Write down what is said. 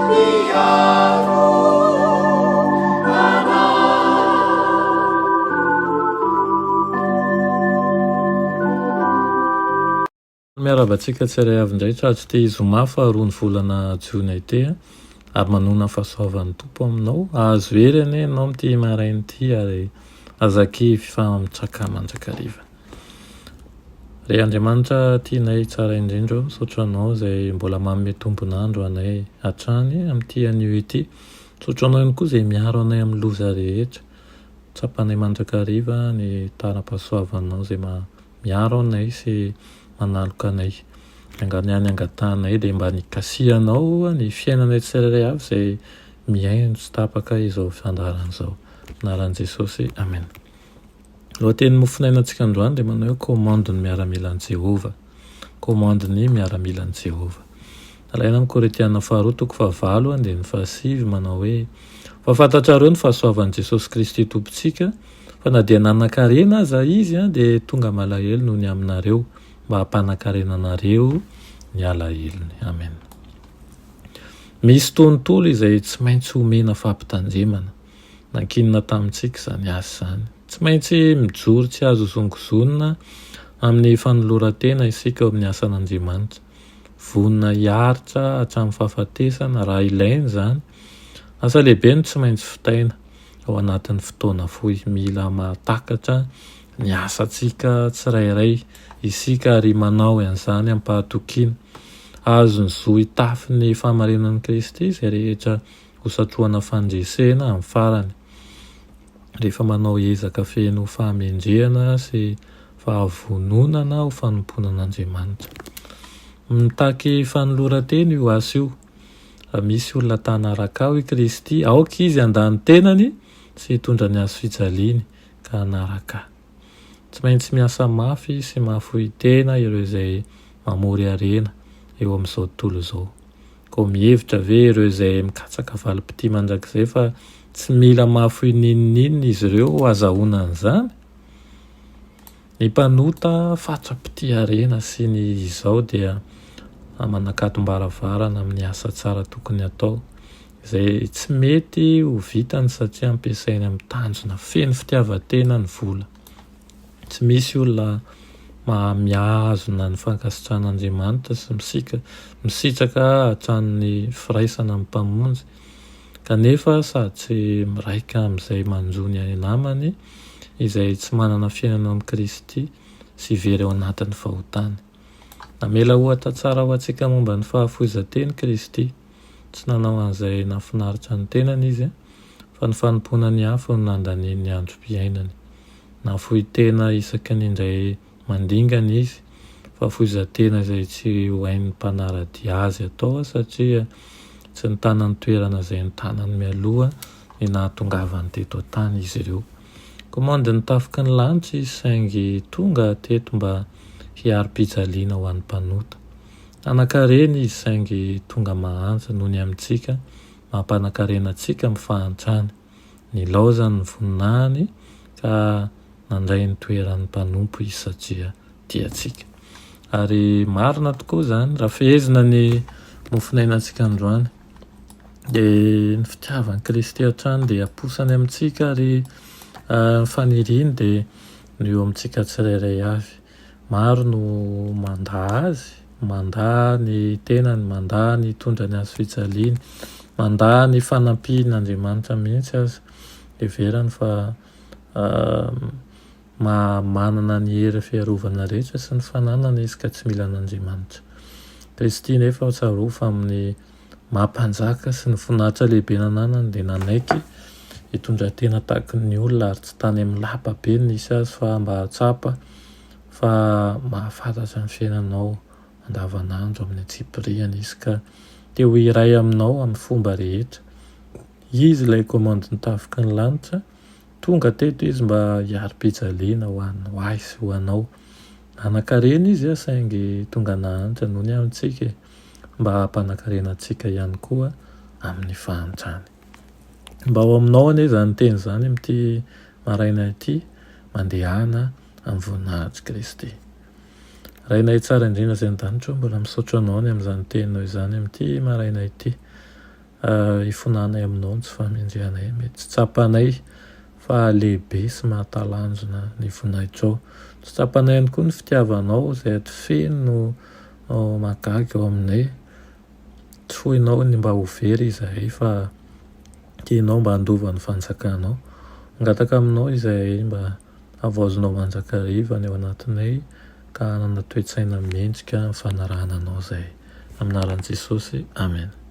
Mpiaro anay. Miarahaba antsika tsirairay avy indray tratr'ity zoma faharoa ny volana jona ity ary manonona ny fahasoavan'ny Tompo aminao. Hahazo hery anie ianao amin'ity maraina ity ary aza kivy fa mitraka mandrakariva. Ry Andriamanitra tianay tsara indrindra ô, misaotra Anao izay mbola manome tombon'andro anay hatrany amin'ity anio ity. Misaotra Anao ihany koa izay miaro anay amin'ny loza rehetra. Tsapanay mandrakariva ny tanam-pahasoavanao izay miaro anay sy manaloka anay. Ny any angatahanay dia mba nikasihanao ny fiainanay tsirairay avy izay mihaino tsy tapaka izao fandaharana izao. Anaran'i Jesosy, Amen. Lohatenin'ny mofonainantsika androany dia manao hoe Kaomandin'ny miaramilan'i Jehovah. Kaomandin'ny miaramilan'i Jehovah. Alaina amin'ny Korintiana faharoa toko fahavalo andininy fahasivy manao hoe Fa fantatrareo ny fahasoavan'i Jesosy Kristy Tompontsika, fa na dia nanan-karena aza Izy dia tonga malahelo noho ny aminareo, mba hampanan-karena anareo ny alahelony. Amen. Misy tontolo izay tsy maintsy omena fampitandremana. Nankinina tamintsika izany asa izany. Tsy maintsy mijoro tsy azo hozongozonina amin'ny fanoloran-tena isika eo amin'ny asan'Andriamanitra. Vonona hiaritra hatramin'ny fahafatesana raha ilaina izany. Asa lehibe no tsy maintsy vitaina ao anatin'ny fotoana fohy. Mila mahatakatra ny asantsika tsirairay isika ary manao an'izany amim-pahatokiana. Hahazo ny zo hitafy ny fahamarinan'i Kristy izay rehetra ho satrohana fandresena amin'ny farany, rehefa manao ezaka feno fahamendrehana sy fahavononana ho fanompoana an'Andriamanitra. Mitaky fanoloran-tena io asa io. Raha misy olona ta hanaraka ahy, hoy Kristy, aoka izy handà ny tenany sy hitondra ny hazo fijaliany ka hanaraka ahy. Tsy maintsy miasa mafy sy mahafoy tena ireo izay mamory harena eo amin'izao tontolo izao. Koa mihevitra ve ireo izay mikatsaka valim-pitia mandrakizay fa tsy mila mahafoy n'inon'inona izy ireo ho azahoana an'izany? Ny mpanota fatra-pitia harena sy ny izao dia manakatom-baravarana amin'ny asa tsara tokony hatao, izay tsy mety ho vitany satria ampiasainy amin'ny tanjona feno fitiavan-tena ny vola. Tsy misy olona maha mihazona ny fankasitrahan'Andriamanitra sy misika misitraka hatramin'ny firaisana amin'ny Mpamonjy, kanefa sady tsy miraika amin'izay manjo ny namany izay tsy manana fiainana ao amin'i Kristy sy very ao anatin'ny fahotany. Namela ohatra tsara ho antsika momba ny fahafoizan-tena i Kristy. Tsy nanao an'izay nahafinaritra ny tenany Izy, fa ny fanompoana ny hafa no nandaniany ny androm-piainany. Nahafoy tena isaky ny indray mandingana izy, fahafoizan-tena izay tsy ho hain'ny mpanara-dia azy atao satria tsy nitana ny toerana izay notanany mialoha ny nahatongavany teto an-tany izy ireo. Komandin'ny tafiky ny lanitra izy saingy tonga teto mba hiari-pijaliana ho an'ny mpanota. Nanan-karena izy saingy tonga mahantra noho ny amintsika, maha-mpanan-karena antsika amin'ny fahantrany. Nilaozany ny voninahiny ka nandray ny toeran'ny mpanompo izy satria tia antsika. Ary marina tokoa izany, raha fehezina ny mofonainantsika androany, dia ny fitiavan'i Kristy hatrany dia aposany amintsika ary ny faniriany dia ny eo amintsika tsirairay avy. Maro no mandà azy, mandà ny tenany, mandà ny hitondra ny hazo fijaliany, mandà ny fanampian'Andriamanitra mihitsy aza. Heveriny fa manana ny hery fiarovana rehetra sy ny fananana izy ka tsy mila an'Andriamanitra. Kristy nefa tsarovy fa amin'ny maha mpanjaka sy ny voninahitra lehibe nananany dia nanaiky hitondra tena tahaky ny olona ary tsy tany amin'ny lapa be no nisy azy fa mba hahatsapa fa mahafantatra ny fiainanao andavanandro amin'ny antsipiriany izy ka te ho iray aminao amin'ny fomba rehetra. Izy ilay komandin'ny tafiky ny lanitra, tonga teto izy mba hiari-pijaliana ho an'ny ho ahy sy ho anao. Nanan-karena izy saingy tonga nahantra noho ny amintsika e. mba hampanan-karena antsika ihany koa amin'ny fahantrany. Mba ho aminao anie izany teny izany amin'ity maraina ity, mandehana amin'ny voninahitr'i Kristy. Rainay tsara indrindra izay an-danitra ô, mbola misaotra Anao ny amin'izany teninao izany amin'ity maraina ity. Ifonanay aminao ny tsy fahamendrehanay. Mety tsy tsapanay fa lehibe sy mahatalanjona ny voninahitrao. Tsy tsapanay ihany koa ny fitiavanao izay aty feno mahagaga eo aminay. Tsy foinao ny mba ho very izahay fa tianao mba handova ny fanjakanao. Mangataka aminao izahay mba havaozinao mandrakariva ny ao anatinay ka hanana toe-tsaina mendrika amin'ny fanarahana anao izahay. Amin'ny anaran'i Jesosy, Amena.